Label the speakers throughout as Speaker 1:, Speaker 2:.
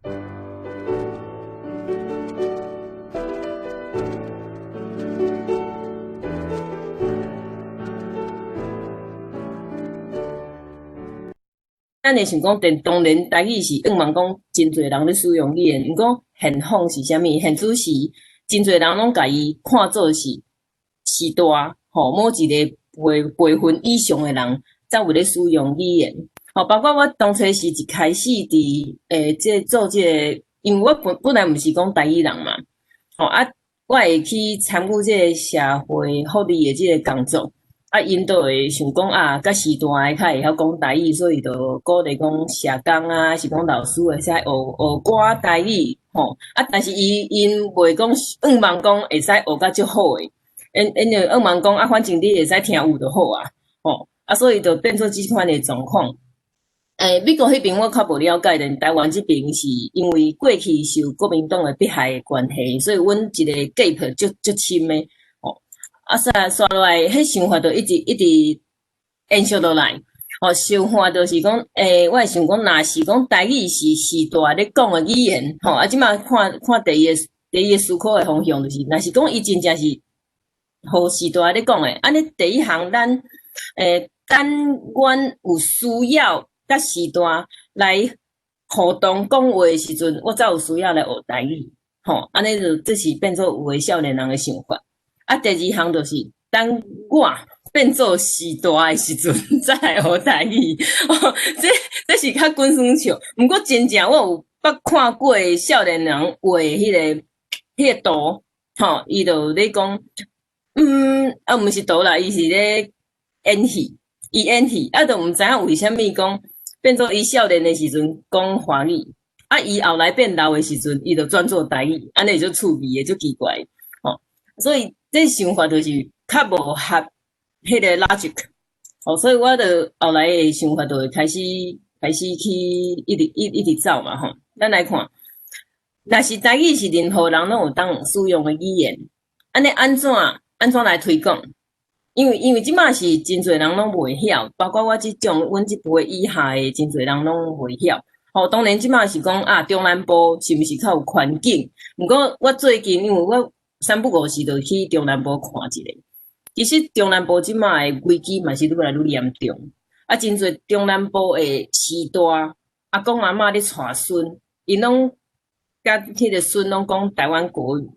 Speaker 1: 咱會想講，當當然台語是向望講真濟人咧使用語言，毋過現況是啥物？現主時真濟人攏共伊看做是時代，吼，某一个輩分以上的人才有咧使用語言。吼，包括我當初時一開始佇這做這个，因為我本本來毋是講台語人嘛，吼啊，我會去參與這个社會福利的這个工作。啊，𪜶都會想講啊，佮時代的較會曉講台語，所以就鼓勵講社工啊，抑是講老師會使學學寡台語，吼。啊，但是伊𪜶袂講向望講會使學甲足好的，𪜶𪜶就向望講啊，反正你會使聽有就好啊，吼。啊，所以就變做這款的狀況。美國彼邊我較無了解，但台灣這邊是因為過去受國民黨的迫害的關係，所以阮一个 gap 足足深的。啊，煞煞落來，彼想法就一直一直延續落來。吼，想法就是講，我會想講，若是講台語是時代咧講的語言，吼，啊，這馬看看第一个第一个思考的方向就是，若是講伊真正是予時代咧講的，按呢第一項，咱等阮有需要佮時代來互動講話的時陣，我才有需要來學台語，吼，按呢就這是變做有的少年人的想法。啊，第二項就是等我變做時代的時陣，才來學台語。這這是較滾耍笑。毋過真正我有捌看過少年人畫彼個圖，吼，伊就咧講，啊，毋是圖啦，伊是咧演戲，伊演戲，啊，就毋知影為啥物講變做伊少年的時陣講華語，啊，伊後來變老的時陣，伊就轉做台語，按呢足趣味的，足奇怪，吼，所以。這想法就是較無合彼个 logic，哦，所以我就後來的想法就會開始開始去一直一一直走嘛吼。咱來看，若是台語是任何人攏有當使用的語言，按呢按怎按怎來推廣？因為因為這馬是真濟人攏袂曉，包括我這種阮這輩以下的真濟人攏袂曉。吼，當然這馬是講啊，中南部是毋是較有環境？毋過我最近因為我三不五時就去中南部看一下。其實中南部這馬的危機嘛是愈來愈嚴重。啊，真濟中南部的時代，阿公阿嬤咧帶孫，𪜶攏佮彼個孫攏講台灣國語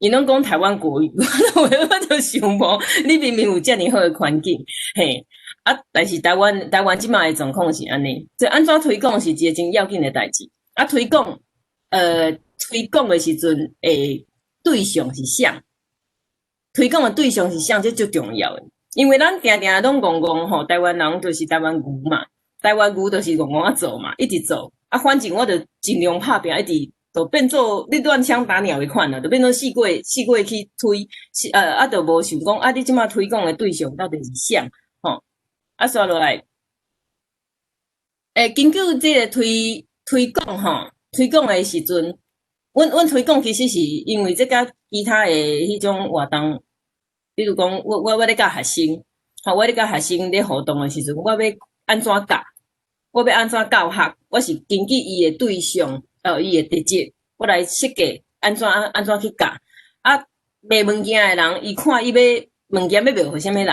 Speaker 1: ，𪜶攏講台灣國語。我就想無，你明明有遮爾好的環境，嘿，啊，但是台灣台灣這馬的狀況是按呢，所以按怎推廣是一个真要緊的代誌。啊，推廣，推廣的時陣會。對象是啥？推廣的對象是啥？這足重要的，因為咱定定攏戇戇吼，台灣人就是台灣牛嘛，台灣牛就是戇戇仔做嘛，一直做啊，反正我就盡量拍拚，一直就變做你亂槍打鳥的款啦，就變做四過四過去推，啊，就無想講啊，你這馬推廣的對象到底是啥？吼，啊，煞落來，根據這個推推廣吼，推廣的時陣。阮阮推廣其實是因為這佮其他的彼種活動，比如講，我我我咧教學生，吼，我咧佮學生咧互動的時陣，我欲按怎教？我欲按怎教學？我是根據伊的對象，伊的特質，我來設計按怎按怎去教。啊，賣物件的人，伊看伊欲物件欲賣予啥物人，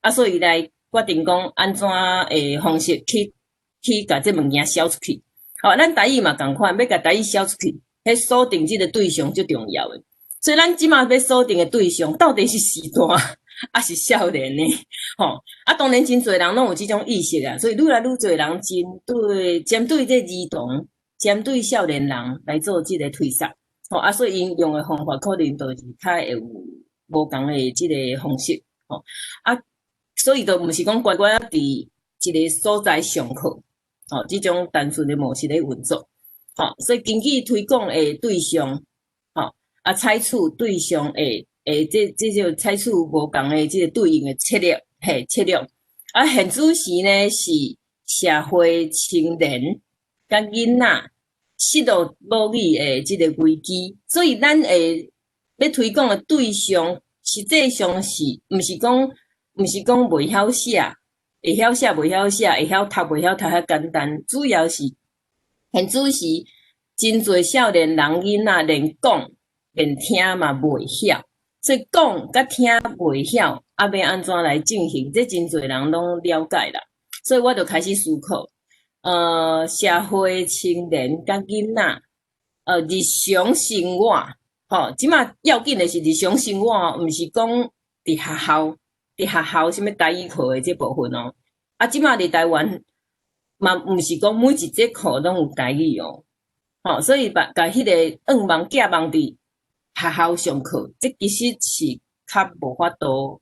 Speaker 1: 啊，所以來決定講按怎的方式去去共這物件銷出去。吼，咱台語嘛仝款，欲共台語銷出去。彼鎖定這个對象足重要的，所以咱這馬欲鎖定的對象到底是時代，抑是少年呢？吼啊，當然真濟人攏有這種意識啊，所以愈來愈濟人針對針對這兒童、針對少年人來做這个推廣，吼啊，所以𪜶用的方法可能就是較會有無仝的這个方式，吼啊，所以就毋是講乖乖仔佇一个所在上課，吼，這種單純的模式咧運作。吼，所以根據推廣的對象，吼啊，採取對象的的這這就採取無仝的這個對應的策略，嘿，策略。啊，現此時呢是社會青年佮囡仔失落母語的這个危機，所以咱會欲推廣的對象，實際上是毋是講毋是講袂曉寫，會曉寫袂曉寫，會曉讀袂曉讀遐簡單，主要是。現此時，真濟少年人囡仔連講連聽嘛袂曉，所以講佮聽袂曉，啊欲按怎來進行？這真濟人攏了解啦，所以我就開始思考，社會青年佮囡仔，日常生活，吼，這馬要緊的是日常生活，毋是講佇學校，佇學校啥物台語課的這部分哦。啊，這馬佇台灣嘛，毋是講每一節課攏有台語哦，吼，所以把共彼個願望寄望佇學校上課，這其實是較無法度，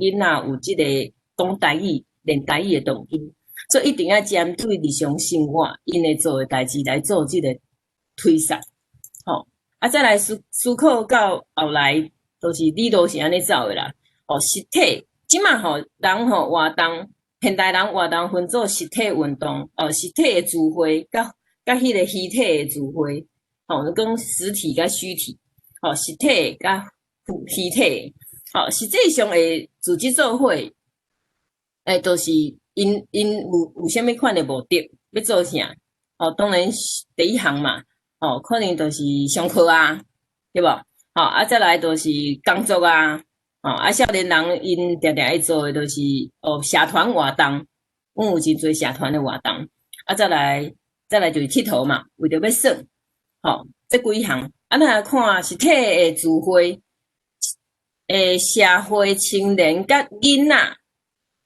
Speaker 1: 予囡仔有這個講台語、練台語的動機，所以一定愛針對日常生活𪜶會做的代誌來做這個推捒，吼，啊，再來思考到後來，就是理路是按呢走的啦。哦，實體這馬吼人吼活動，現代人活動分做實體運動，哦，實體的聚會，佮彼個虛體的聚會，吼，講實體佮虛體，吼，實體佮虛體，吼，實際上會組織做伙，就是𪜶有啥物款的目的，欲做啥？哦，當然第一項嘛，哦，可能就是上課啊，對無？吼，啊，再來就是工作啊，吼，啊，少年人𪜶定定愛做的就是哦，社團活動，阮有真濟社團的活動，啊，再來就是𨑨迌嘛，為著欲耍，吼，這幾項，啊，咱來看實體的聚會，社會青年佮囡仔，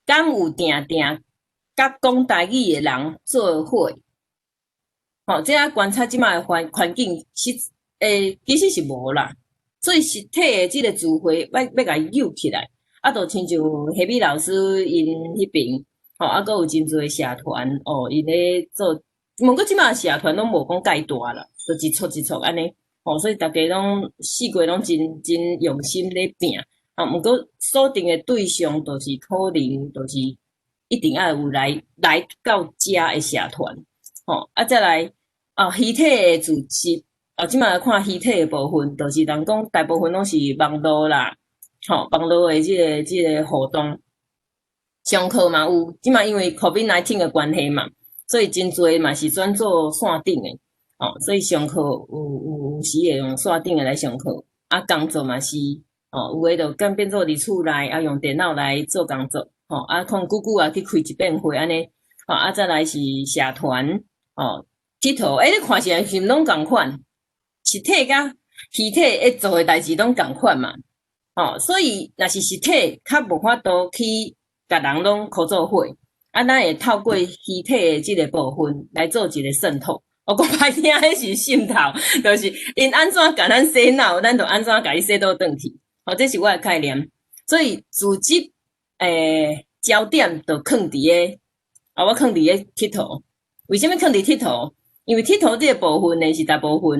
Speaker 1: 敢有定定佮講台語的人做伙？吼，這啊觀察這馬的環境是，其實是無啦。所以實體的這個聚會，欲共伊揪起來，啊，就親像黑米老師𪜶彼爿，吼，啊，閣有真濟社團，哦，𪜶咧做，毋過這馬社團攏無講蓋大啦，就一撮一撮按呢，吼，所以逐家攏四界攏真真用心咧拚，啊，毋過鎖定的對象就是可能就是一定愛有來到遮的社團，吼，啊，再來啊，虛體的組織，啊，這馬來看虛體的部分，就是人講大部分攏是網路啦，吼，網路的這個活動，上課嘛有，這馬因為 COVID-19 的關係嘛，所以真濟嘛是轉做線頂的，哦，所以上課有時會用線頂的來上課，啊，工作嘛是，哦，有的就變做佇厝內啊，用電腦來做工作，吼，啊，可能久久也去開一遍會按呢，吼，啊，再來是社團，哦，𨑨迌，欸，你看起來是毋攏仝款？實體佮虛體會做的代誌攏仝款嘛，吼，所以若是實體較無法度去共人攏箍做伙，啊，咱會透過虛體的這個部分來做一個滲透。我講歹聽，彼是滲透，就是𪜶按怎共咱洗腦，咱就按怎共伊洗倒轉去。吼，這是我的概念。所以組織焦點就囥佇个，啊，我囥佇个𨑨迌。為啥物囥佇𨑨迌？因為𨑨迌這個部分呢，是大部分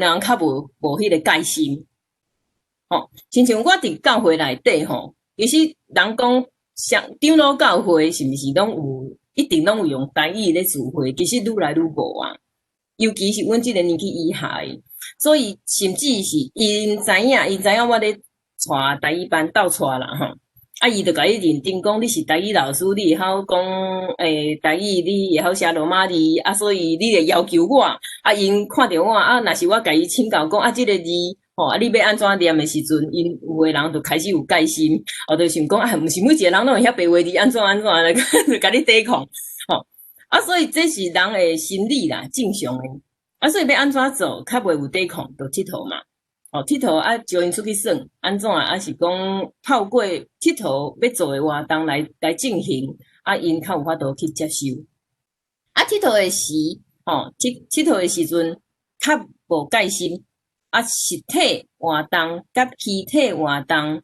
Speaker 1: 人較無彼個戒心。吼，親像我佇教會內底吼，其實人講像長老教會是毋是攏有一定攏有用台語咧聚會？其實愈來愈無啊。尤其是阮這個年紀以下的，所以甚至是𪜶知影我咧帶台語班鬥帶啦吼。啊，伊就共你認定講你是台語老師，你會曉講台語，你會曉寫羅馬字，啊，所以你會要求我。啊，𪜶看著我，啊，若是我共伊請教講啊，這個字吼，啊，你欲按怎念的時陣，𪜶有的人就開始有戒心，哦，就想講啊，毋是每一個人攏會曉白話字，按怎按怎來共你抵抗，吼。啊，所以這是人的心理啦，正常的。啊，所以欲按怎做，較袂有抵抗，就𨑨迌嘛。哦，𨑨迌啊，招𪜶出去耍，按怎啊？抑是講透過𨑨迌欲做的活動來進行，啊，𪜶較有法度去接受。啊，𨑨迌的時，吼，𨑨迌的時陣較無戒心，啊，實體活動佮虛體活動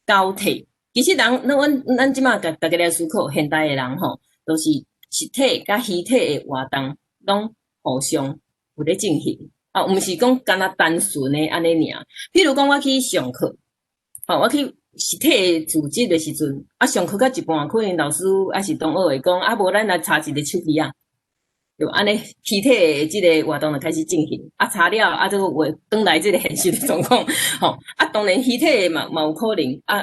Speaker 1: 交替。其實人，咱阮咱這馬共逐家來思考，現代的人吼，都是實體佮虛體的活動攏互相有咧進行。啊，毋是講干焦單純的按呢爾。比如講，我去上課，吼，我去實體的組織的時陣，啊，上課到一半，可能老師抑是同學會講，啊，無咱來插一个手機仔，就按呢虛體的這個活動就開始進行。啊，插了，啊，這個話轉來這個現實的狀況，吼，啊，當然虛體的嘛有可能，啊，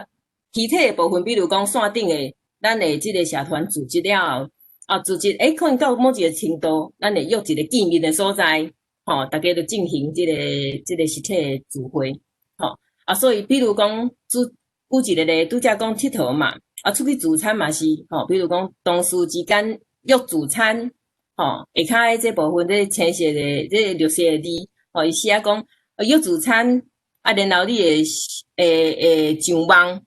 Speaker 1: 虛體的部分，比如講線頂的，咱的這個社團組織了後，啊，組織欸，可能到某一個程度，咱會約一個見面的所在，吼，逐家就進行這個實體的聚會，吼。啊，所以比如講，舉舉一個例，拄才講𨑨迌嘛，啊，出去聚餐嘛是，吼，比如講同事之間約聚餐，吼，下跤的這部分這青色的這綠色的字，吼，伊寫講約聚餐，啊，然後你會會會上網，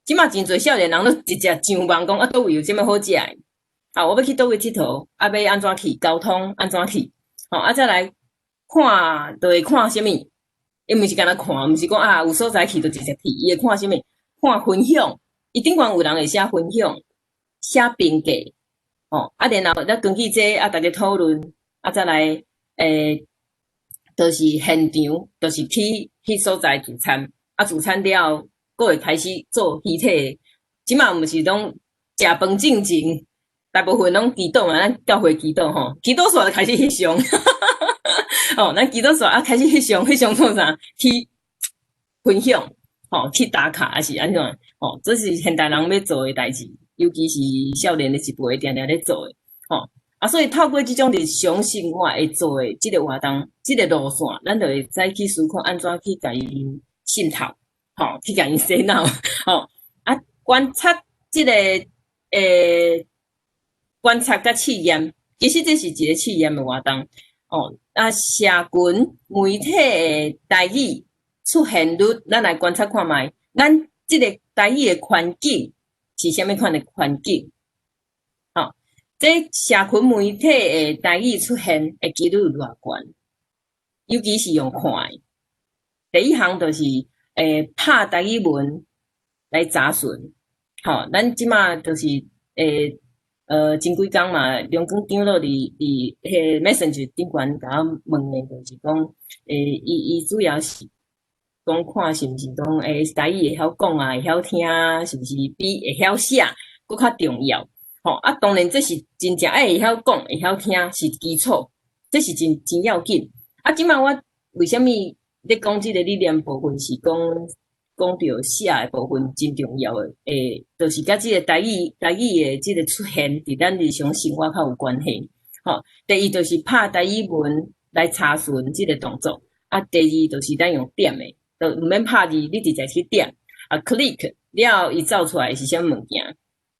Speaker 1: 這馬真濟少年人攏直接上網講啊，佗位有啥物好食的？啊，我欲去佗位𨑨迌，啊，欲按怎去？交通按怎去？吼，啊，再來看，就會看啥物？伊毋是干焦看，毋是講啊，有所在去就直接去，伊會看啥物？看分享，伊頂懸有人會寫分享，寫評價，吼，啊，然後咱根據這啊，逐家討論，啊，再來就是現場，就是去彼所在聚餐，啊，聚餐了後，閣會開始做虛體。這馬毋是攏食飯進前，大部分攏祈禱嘛，咱教會祈禱吼，祈禱煞就開始翕相，吼，咱祈禱煞啊，開始翕相，翕相創啥？去分享，吼，去打卡抑是按怎？吼，這是現代人欲做的代誌，尤其是少年的一輩定定咧做的，吼。啊，所以透過這種日常生活會做的這個活動，這個路線，咱就會使去思考按怎去共𪜶滲透，吼，去共𪜶洗腦，吼。啊，觀察這個觀察佮試驗，其實這是一個試驗的活動，哦。啊，社群媒體的台語出現率，咱來觀察看覓，咱這個台語的環境是啥物款的環境？吼，這社群媒體的台語出現的幾率有偌懸？尤其是用看的。第一項就是拍台語文來查詢，吼，咱這馬就是前幾工嘛，梁光長老佇彼個 Messenger 頂懸共我問的，就是講，伊主要是講看是毋是講台語會曉講啊，會曉聽，是毋是比會曉寫閣較重要？吼，啊，當然這是真正愛會曉講、會曉聽是基礎，這是真真要緊。啊，這馬我為啥物咧講這個理念部分是講講著寫的部分真重要的？就是佮這個台語的這個出現佇咱日常生活較有關係。吼，第一就是拍台語文來查詢這個動作，啊，第二就是咱用點的，就毋免拍字，你直接去點，啊，click 了後伊走出來是啥物物件？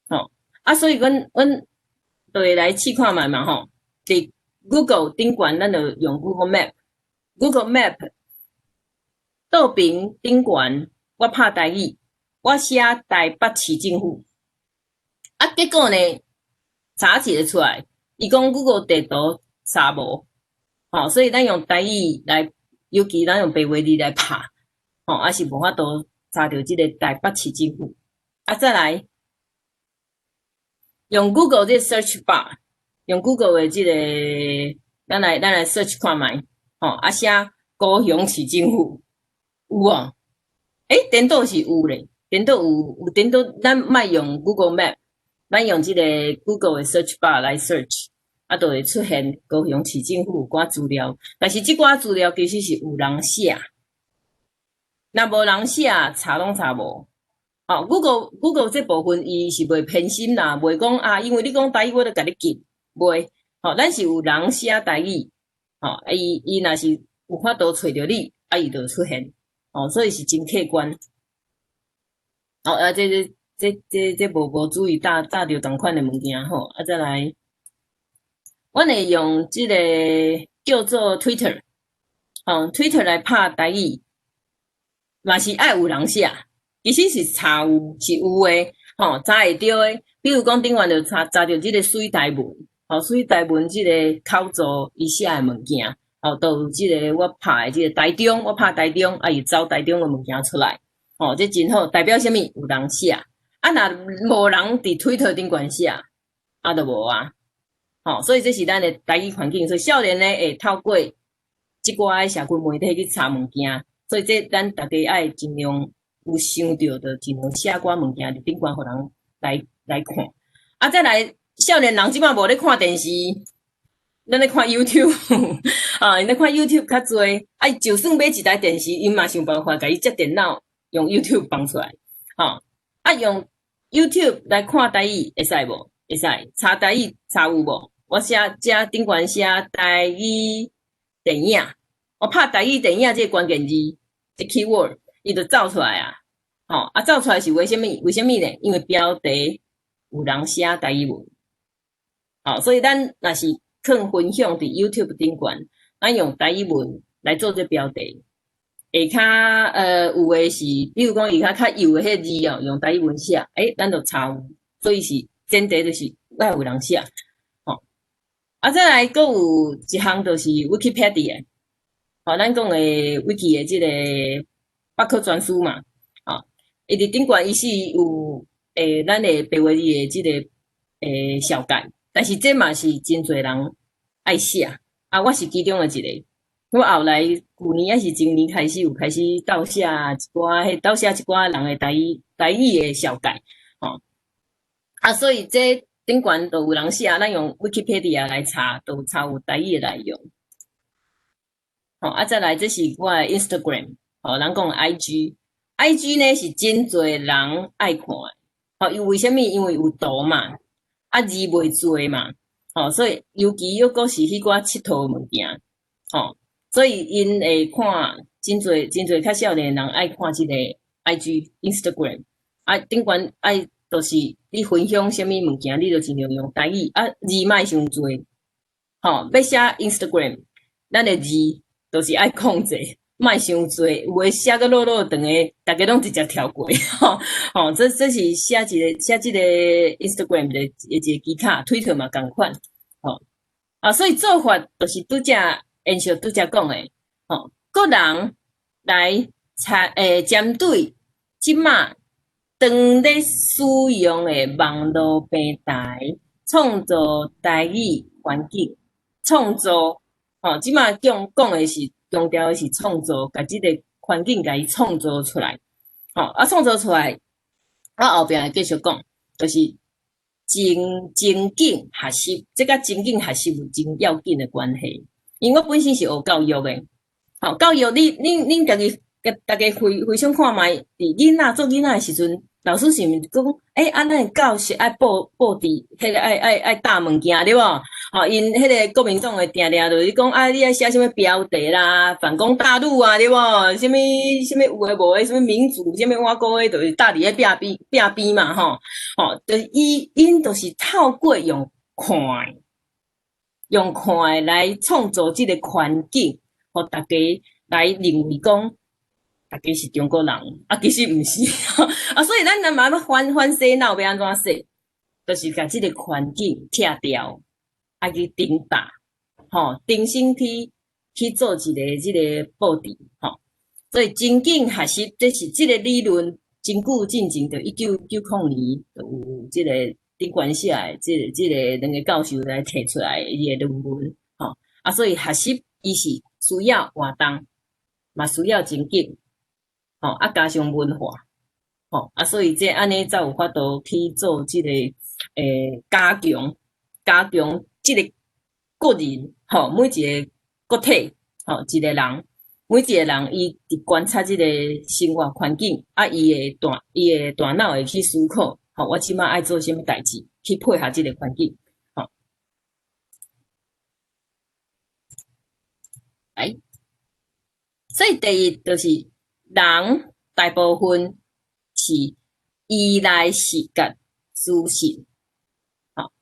Speaker 1: 吼，啊，所以阮就會來試看覓嘛，吼，佇 Google 頂懸，咱就用 Google Map，Google Map 倒爿頂懸，我拍台語，我寫台北市政府，啊，結果呢，查一個出來，伊講 Google 地圖查無，吼，所以咱用台語來，尤其咱用白話字來拍，吼，抑是無法度查著這個台北市政府。啊，再來用 Google 這個 search bar，用 Google 的這個，咱來 search 看覓，吼，啊寫高雄市政府，有無？欸，顛倒是有咧，顛倒有有顛倒，咱莫用 Google Map，咱用這個 Google 的 search bar 來 search，啊，就會出現高雄市政府有寡資料。但是這寡資料其實是有人寫，若無人寫，查攏查無。哦，Google 這部分伊是袂偏心啦，袂講啊，因為你講台語，我就共你記，袂。吼，咱是有人寫台語，吼，啊伊若是有法度揣著你，啊伊就出現。哦，所以是真客觀。哦，啊，這無注意搭著仝款的物件吼，啊，再來，阮會用這個叫做 Twitter，吼，Twitter 來拍台語，嘛是愛有人寫，其實是查有是有的，吼，查會著的。比如講頂懸就查著這個水台文，吼，水台文這個口座伊寫的物件。哦，都有這個我拍的這個台中，我拍台中，啊，伊走台中的物件出來，吼，這真好，代表啥物？有人寫，啊，若無人佇推特頂懸寫，啊，就無啊，吼，所以這是咱的台語環境，所以少年呢會透過這寡的社群媒體去查物件，所以這咱逐家愛盡量有想著，就盡量寫寡物件佇頂懸，予人來看。啊，再來，少年人這擺無咧看電視。咱咧看 YouTube，啊，𪜶咧看 YouTube 較濟，啊，就算買一台電視，𪜶嘛想辦法共伊接電腦，用 YouTube 放出來，吼，啊，用 YouTube 來看台語會使無？會使查台語查有無？我寫遮頂懸寫台語電影，我拍台語電影這个關鍵字，這 keyword，伊就走出來啊！吼，啊走出來是為啥物？為啥物呢？因為標題有人寫台語文，吼，所以咱若是囥分享佇 YouTube 頂懸，咱用台語文來做這標題，下跤有的是，比如講下跤較幼的彼字哦，用台語文寫，欸，咱就查有，所以是前提就是愛有人寫，吼。啊，再來閣有一項就是 Wikipedia，吼，咱講的 Wiki 的這个百科全書嘛，吼，伊佇頂懸伊是有咱的白話字的這个紹介，但是這嘛是真濟人愛寫，啊，我是其中的一个。我後來舊年抑是前年開始有開始鬥寫一寡，彼鬥寫一寡人的台語的紹介，吼。啊，所以這頂懸都有人寫，咱用 Wikipedia 來查，都查有台語的內容。吼，啊，再來這是我的 Instagram，吼，人講 IG，IG 呢是真濟人愛看的，吼，因為啥物？因為有圖嘛，啊字袂濟嘛，吼，所以尤其猶閣是彼寡𨑨迌的物件，吼，所以𪜶會看真濟真濟較少年人愛看這个 IG Instagram，啊，頂懸愛就是你分享啥物物件，你就盡量用台語，啊字莫傷濟，吼，欲寫 Instagram，咱的字就是愛控制，莫傷濟，有的寫閣落落長的，逐家攏直接跳過，吼，吼，這是寫一个寫這个 Instagram 的一个技巧，Twitter 嘛仝款，吼，啊，所以做法就是拄才延續拄才講的，吼，個人來查針對這馬當咧使用的網路平台，創造台語環境，創造，吼，這馬講講的是強調的是創造，共這个環境共伊創造出來，吼，啊，創造出來，啊，後壁會繼續講，就是情景學習，這佮情景學習有真要緊的關係。因為我本身是學教育的，吼，教育你恁家己逐家回想看覓，佇囡仔做囡仔的時陣，老師是毋是講，欸，啊，咱教室愛布置，彼个愛貼物件對無？吼，𪜶彼个國民黨的定定就是講，啊，你愛寫啥物標題啦，反攻大陸啊，對無？啥物啥物有的無的，啥物民主，啥物碗糕的，就是貼佇咧壁邊壁邊嘛，吼，吼，就是伊𪜶就是透過用看的，用看的來創造這个環境，予逐家來認為講，逐家是中國人，啊，其實毋是，啊，所以咱若嘛欲反洗腦欲按怎洗，就是共這个環境拆掉，愛去重貼，吼，重新去做一个這个布置，吼。所以情景學習，這是這个理論真久進前，就1990年就有這個頂懸寫的這个兩个教授來提出來伊的論文，吼。啊，所以學習伊是需要活動，嘛需要情景，吼，啊加上文化，吼，啊，所以這按呢才有法度去做這个加強這个個人，吼，每一个個體，吼，一个人，每一个人伊佇觀察這个生活環境，啊，伊的大腦會去思考，吼，我這馬愛做啥物代誌，去配合這个環境，吼。來，所以第一就是人大部分是依賴視覺資訊，吼，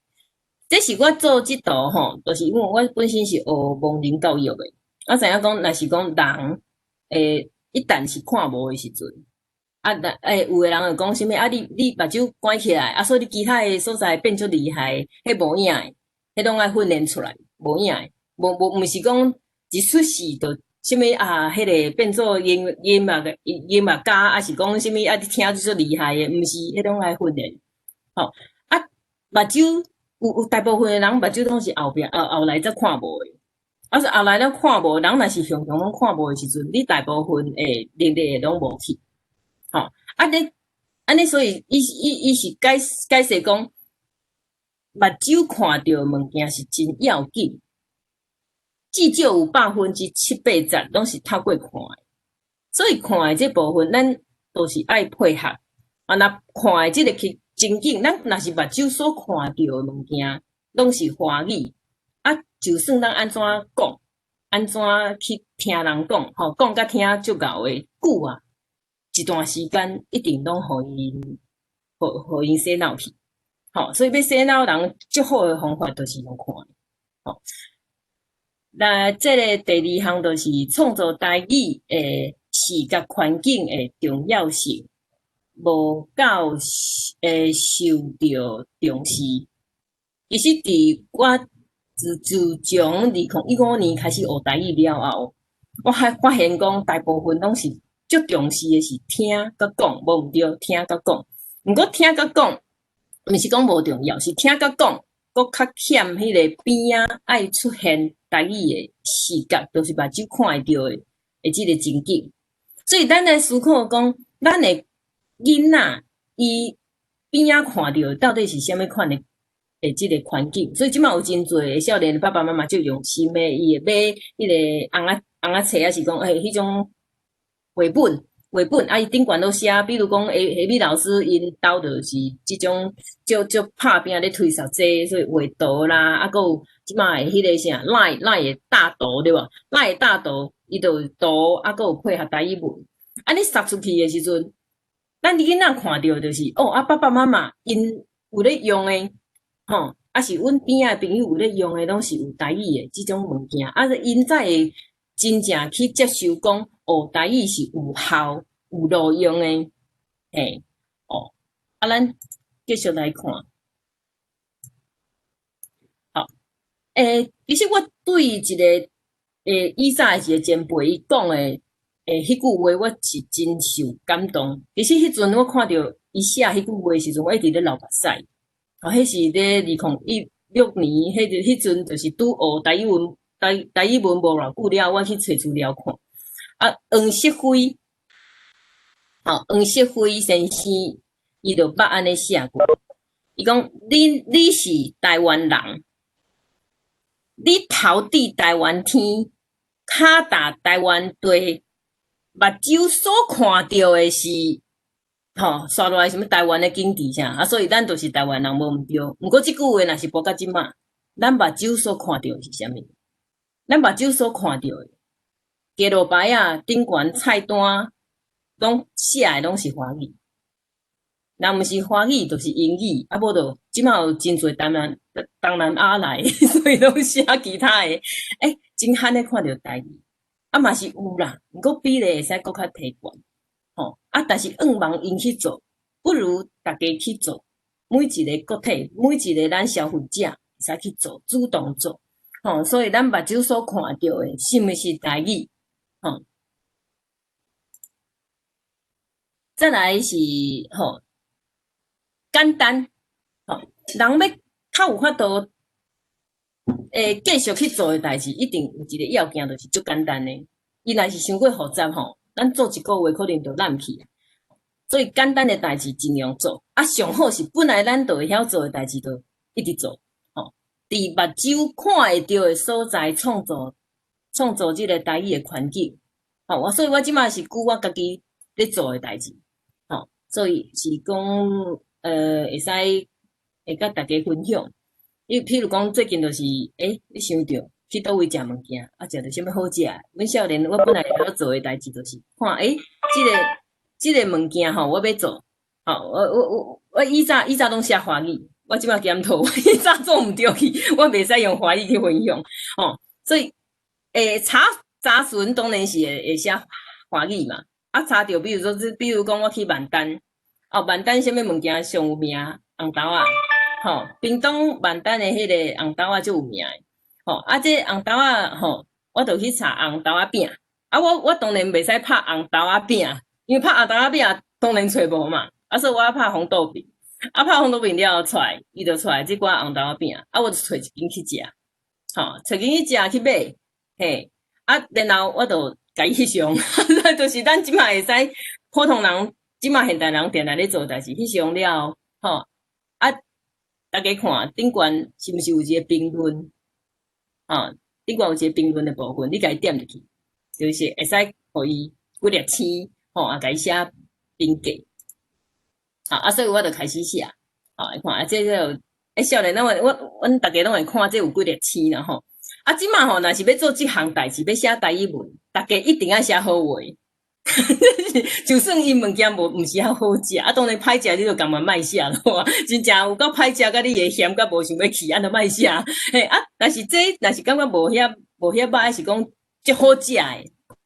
Speaker 1: 這是我做這圖吼，就是因為我本身是學盲人教育的，我知影講，若是講人，一旦是看無的時陣，啊，若有的人會講啥物啊？你目睭關起來，啊，所以你其他的所在變足厲害，彼無影的，彼攏愛訓練出來，無影的，無毋是講一出世就啥物啊？彼个變做音樂家，抑是講啥物啊？你聽足厲害的，毋是，彼攏愛訓練。吼啊，目睭有大部分的人目睭攏是後壁後來才看無的。啊是後來咱看無，人若是常常攏看無的時陣，你大部分的能力攏無去。吼，啊你按呢，所以伊是解釋講，目睭看著物件是真要緊，至少有70%-80%攏是透過看的，所以看的這部分，咱都是愛配合。啊，若看的這个去情景，咱若是目睭所看著的物件，攏是華語。啊，就算咱按怎講，按怎去聽人講，吼，講甲聽足𠢕的久啊，一段時間一定攏予𪜶，予𪜶洗腦去。吼，所以欲洗腦人足好的方法，就是用看的。吼，那這个第二項就是創造台語的視覺環境的重要性，無夠受著重視。其實，佇我自從2015年開始學台語了後，我還發現講大部分攏是足重視的是聽佮講，無毋對，聽佮講。毋過聽佮講，毋是講無重要，是聽佮講，閣較欠彼个邊仔愛出現台語的視覺，就是目睭看會著的這个情景。所以咱來思考講，咱的囡仔伊邊仔看著到底是啥物款的這个環境。所以這馬有真濟的少年爸爸媽媽足用心的，伊會買彼个尪仔尪仔冊，抑是講彼種繪本繪本啊，伊頂懸攏寫，比如講蝦米老師𪜶兜就是這種足足拍拚咧推捒這，所以畫圖啦，啊，閣有這馬的彼个啥 LINE 的大圖對無？LINE 的大圖，伊就有圖，啊，閣有配合台語文。啊，你捒出去的時陣，咱囡仔看著就是哦，啊，爸爸媽媽𪜶有咧用的，吼，啊是阮邊仔的朋友有咧用的，攏是有台語的這種物件，啊，𪜶才會真正去接受講，哦，台語是有效、有路用的，嘿，哦，啊，咱繼續來看，好，其實我對一个以早的一个前輩伊講的彼句話，我是真受感動。其實彼陣我看著伊寫彼句話的時陣，我一直咧流目屎。哦，彼是咧2016年，彼陣就是拄學台語文，台語文無偌久了，我去揣資料看。啊，黃錫輝，吼，黃錫輝先生，伊就捌按呢寫過。伊講：你是台灣人，你頭佇台灣天，跤踏台灣地，目睭所看著的是，吼，煞落來啥物台灣的景致啥，啊，所以咱就是台灣人無毋對。毋過這句話若是搬到這馬，咱目睭所看著的是啥物？咱目睭所看著的，街路牌仔頂懸菜單，攏寫的攏是華語。若毋是華語，就是英語，啊無就這馬有真濟東南亞來，所以攏寫其他的。真罕咧看著台語，啊嘛是有啦，毋過比例會使閣較提懸，吼。啊，但是願望𪜶去做，不如逐家去做。每一个個體，每一个咱消費者會使去做，主動做，吼。所以咱目睭所看著的，是毋是台語？吼。再來是吼。簡單，吼，人欲較有法度，繼續去做的代誌，一定有一个要件，就是足簡單的。伊若是傷過複雜吼，咱做一個月可能就懶去啊。所以簡單的代誌盡量做，啊，上好是本來咱就會曉做的代誌，就一直做，吼。佇目睭看會著的所在，創造這个台語的環境，吼。所以我這馬是舉我家己咧做的代誌，吼。所以是講，會使會佮大家分享。你譬如講，最近就是，你想著去佗位食物件，啊，食著啥物好食？阮少年，我本來會曉做的代誌就是看，這个物件吼，我欲做，吼，我以早攏寫華語，我這馬檢討，我以早做毋著去，我袂使用華語去分享，吼，所以，查詢當然是會寫華語嘛，啊，查著，比如說，比如講我去萬丹。哦，萬丹啥物物件上有名？紅豆仔，吼，屏東萬丹的彼个紅豆仔足有名的，吼，啊，這紅豆仔吼，我就去查紅豆仔餅，啊，我當然袂使拍紅豆仔餅，因為拍紅豆仔餅當然揣無嘛，啊，所以我拍紅豆餅，啊，拍紅豆餅了後出來，伊就出來這寡紅豆仔餅，啊，我就揣一間去食，吼，揣間去食去買，嘿，啊，然後我就共伊翕相，就是咱這馬會使普通人。這馬現代人定定咧做代誌，翕相了吼，啊，大家看頂懸是毋是有一個評論？吼，頂懸有一個評論的部分，你共伊點入去，就是會使予伊幾粒星，吼，啊，共伊寫評價。好，啊，所以我就開始寫，吼，會看啊，這個欸，少年，咱我阮逐家攏會看，這有幾粒星啦吼。啊，這馬吼，若是欲做這項代誌，欲寫台語文，逐家一定愛寫好話。就算伊物件無毋是遐好食，啊，當然歹食，你就甘願莫寫咯。真正有夠歹食，佮你會嫌佮無想欲去，按呢莫寫。嘿啊，但是這若是感覺無遐歹，是講足好食的，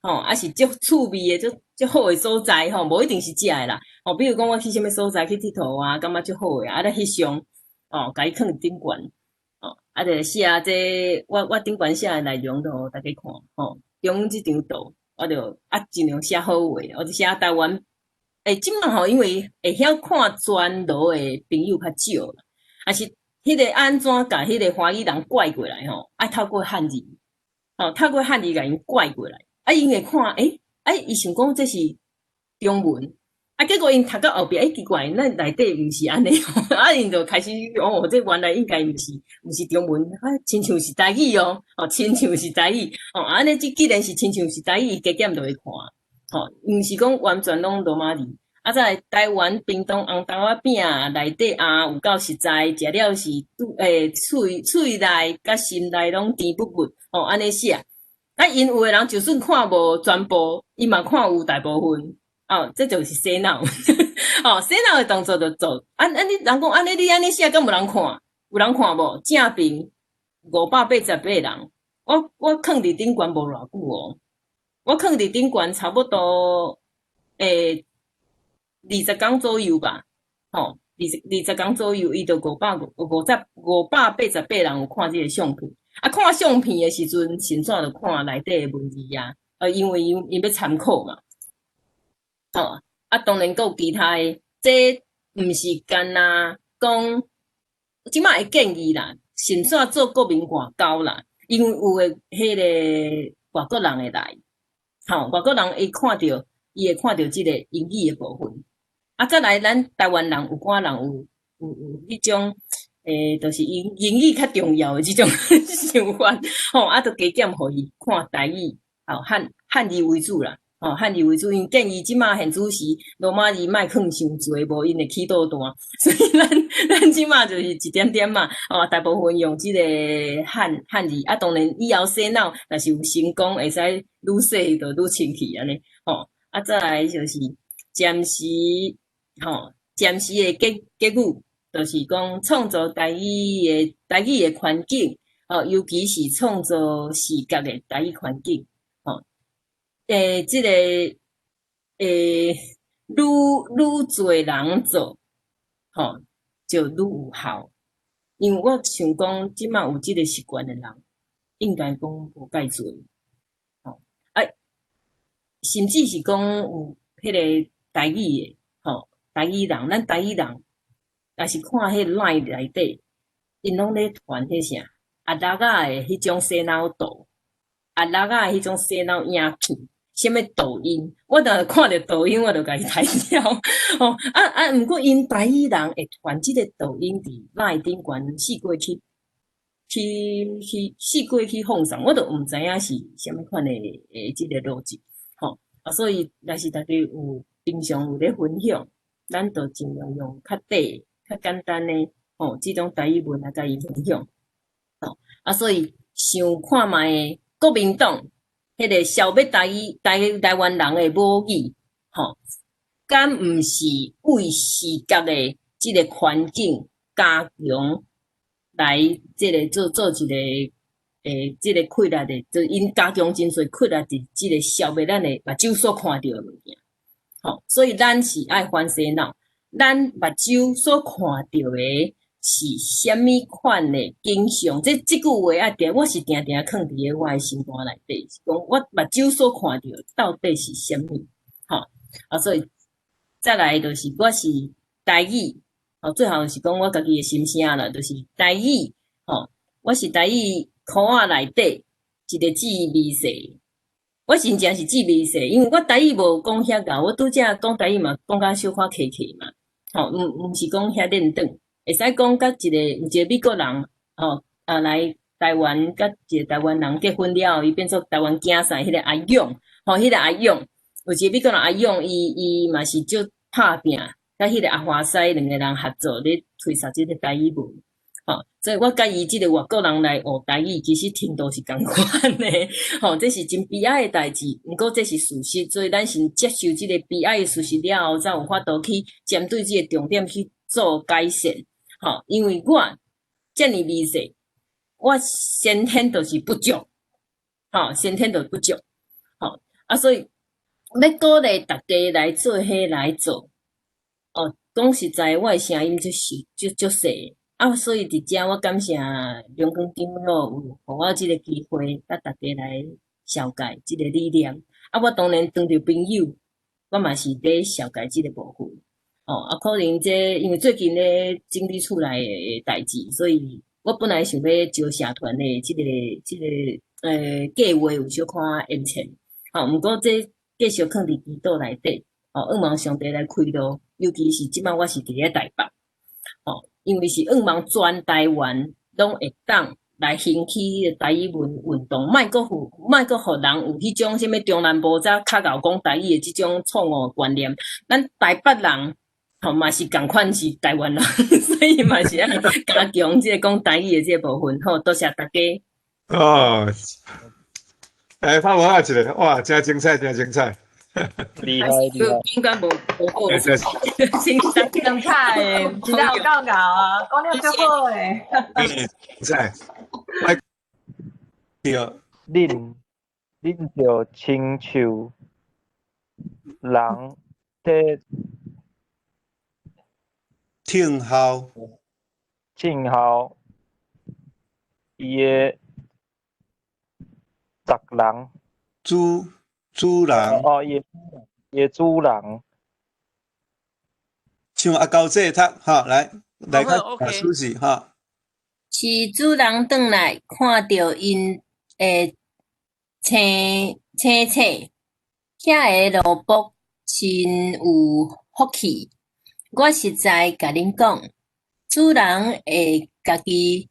Speaker 1: 吼，啊是足趣味的，足足好的所在吼，無一定是食的啦。吼，比如講我去啥物所在去𨑨迌啊，感覺足好的，啊，咧翕相，哦，共伊囥佇頂懸，哦，啊，就寫這我頂懸寫的內容，就予大家看，吼，中這張圖。我就啊盡量寫好話，我就寫台灣。欸，這馬吼，因為會曉看全羅的朋友較少啦，啊是彼個按怎共彼個華語人拐過來吼，愛透過漢字，吼，透過漢字共𪜶拐過來，啊，𪜶會看，欸，啊，伊想講這是中文，啊，結果𪜶讀到後壁，欸，奇怪，咱內底毋是按呢，啊，𪜶就開始哦，這原來應該毋是中文，啊，親像是台語哦，哦，親像是台語，哦，按呢，這既然是親像是台語，伊加減就會看，吼，毋是講完全攏羅馬字。啊，再來台灣屏東紅豆仔餅內底啊有夠實在，食了是欸，喙內佮心內攏甜不不，吼，按呢寫。啊，𪜶有的人就算看無全部，伊嘛看有大部分。哦，這就是洗腦，哦，洗腦的動作就做。按按你人講按呢，你按呢寫，敢有人看？有人看無？正面588人，我囥佇頂懸無偌久哦，我囥佇頂懸差不多欸20工左右吧，吼，20工左右，伊就五百五五十588人有看這个相片。啊，看相片的時陣，先怎就看內底的文字啊，因為𪜶欲參考嘛。吼，啊，當然閣有其他的，這毋是干焦講，這馬會建議啦，先怎做國民外交啦，因為有的彼个外國人會來，吼，外國人伊看著，伊會看著這个英語的部分。啊，再來咱台灣人有寡人有彼種，欸，就是英語較重要的這種想法，吼，啊，就加減予伊看台語，吼，漢字為主啦。吼，漢字為主，因建議這馬現主時羅馬字莫囥傷濟，無𪜶會起倒彈。所以咱這馬就是一點點嘛，吼，大部分用這个漢字，啊，當然以後洗腦，若是有成功，會使愈洗就愈清氣按呢，吼，啊，再來就是暫時，吼，暫時的結語，就是講創造台語的環境，吼，尤其是創造視覺的台語環境。欸，這个欸，愈濟人做，吼，就愈有效。因為我想講，這馬有這个習慣的人，應該講無蓋濟，吼啊，甚至是講有彼个台語的，吼，台語人，咱台語人，若是看彼 LINE 內底，𪜶攏咧傳彼啥，阿拉仔的彼種洗腦圖，阿拉仔的彼種洗腦影片。啥物抖音，我若看著抖音，我就共伊刣掉。吼啊啊！毋過𪜶台語人會傳這个抖音佇 LINE 頂懸四界去放送，我都毋知影是啥物款的欸這个邏輯。吼啊，所以若是大家有平常有咧分享，咱就盡量用較短、較簡單的吼這種台語文來共伊分享。吼啊，所以想看覓國民黨彼个消滅台語台灣人的母語，吼，敢毋是為視覺的這个環境加強來這个做一个欸，這个氣力的，就𪜶加強真濟氣力佇這个消滅咱的目睭所看著的物件，吼，所以咱是愛反洗腦，咱目睭所看著的是啥物款的景象？這句話愛定，我是定定囥佇咧我的心肝內底，是講我目睭所看著到底是啥物？吼啊，所以再來就是我是台語，吼，最後是講我家己的心聲啦，就是台語，吼，我是台語箍仔內底一个字微細，我真正是字微細，因為我台語無講遐𠢕，我拄才講台語嘛，講甲小可客氣嘛，吼，毋是講遐輪轉。會使講佮一個有一個美國人，吼啊來台灣，佮一個台灣人結婚了後，伊變做台灣囝婿，彼個阿勇，吼，彼個阿勇，有一個美國人阿勇，伊嘛是足拍拚，佮彼個阿華西兩個人合作咧推捒這個台語文。吼，所以我佮伊這個外國人來學台語，其實程度是仝款的，吼，這是真悲哀的代誌。毋過這是事實，所以咱先接受這個悲哀的事實了後，才有法度去針對這個重點去做改善。吼，因為我遮爾微細，我先天就是不足，吼，先天就不足，吼，啊，所以欲鼓勵大家來做伙來做，哦，講實在，我的聲音就是足足細。啊，所以佇遮我感謝梁光長老有予我這個機會，佮大家來紹介這個理念。啊，我當然當著朋友，我嘛是咧紹介這個部分。哦，啊，可能這因為最近咧整理厝內的代誌，所以我本來想欲招社團的這個計劃有小可延遲。吼，毋過這繼續囥佇祈禱內底，哦，向望上帝來開路，尤其是這擺我是佇咧台北，吼。因為是向望全台灣攏會當來興起台語文運動，莫閣予莫閣予人有彼種啥物中南部才較𠢕講台語的這種錯誤觀念。咱台北人吼嘛是仝款是台灣人，所以嘛是愛加強這個講台語的這個部分。好，多謝大家。
Speaker 2: 哦，來拍我一個，哇，真精彩，真精彩。
Speaker 3: 厲害厲害，
Speaker 1: 應該無無好。
Speaker 4: 精彩，真正有夠𠢕啊，講了足好的。
Speaker 2: 精彩。對。
Speaker 3: 恁就親像人佇
Speaker 2: 聽候，
Speaker 3: 聽候伊的族人，
Speaker 2: 主人。
Speaker 3: 哦，伊的主人。
Speaker 2: 像阿高姐讀，哈，來來看舒適哈。
Speaker 1: 是主人轉來看著𪜶的青青青，遐个奴僕真有福氣。我實在共恁講，主人會家己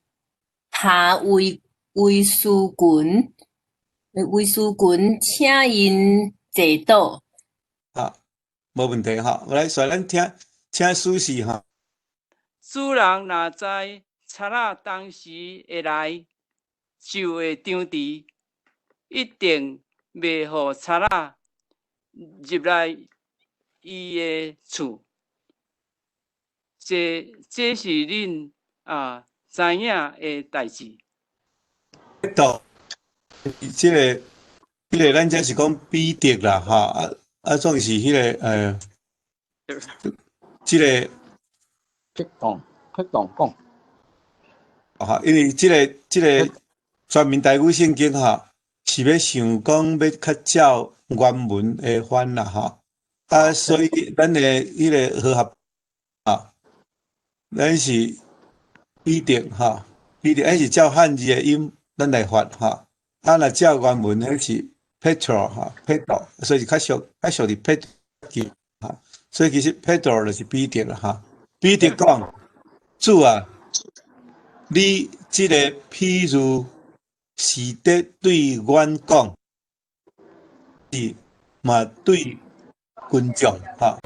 Speaker 1: 下圍絲裙，請𪜶坐倒。
Speaker 2: 好，無問題哈。我來，所以咱聽請舒適哈。
Speaker 5: 主人若知賊仔當時會來，就會張遲，一定袂予賊仔入來伊的厝。這是恁啊知影的代誌。
Speaker 2: 到這個，咱這是講彼得啦，哈啊啊，總是彼個，這個
Speaker 6: 激動激動講。
Speaker 2: 哈，因為這個全民台語聖經哈，是欲想講欲較照原文的翻啦，哈啊，所以咱的彼個和合啊，咱是彼得哈，彼得，咱是照漢字的音，咱來發哈。啊，若照原文，彼是 Petro 哈，Petro，所以是較屬佇 Petro 哈。所以其實 Petro 就是彼得啦哈。彼得講：主啊，你這個譬喻是佇對阮講，是嘛對群眾哈。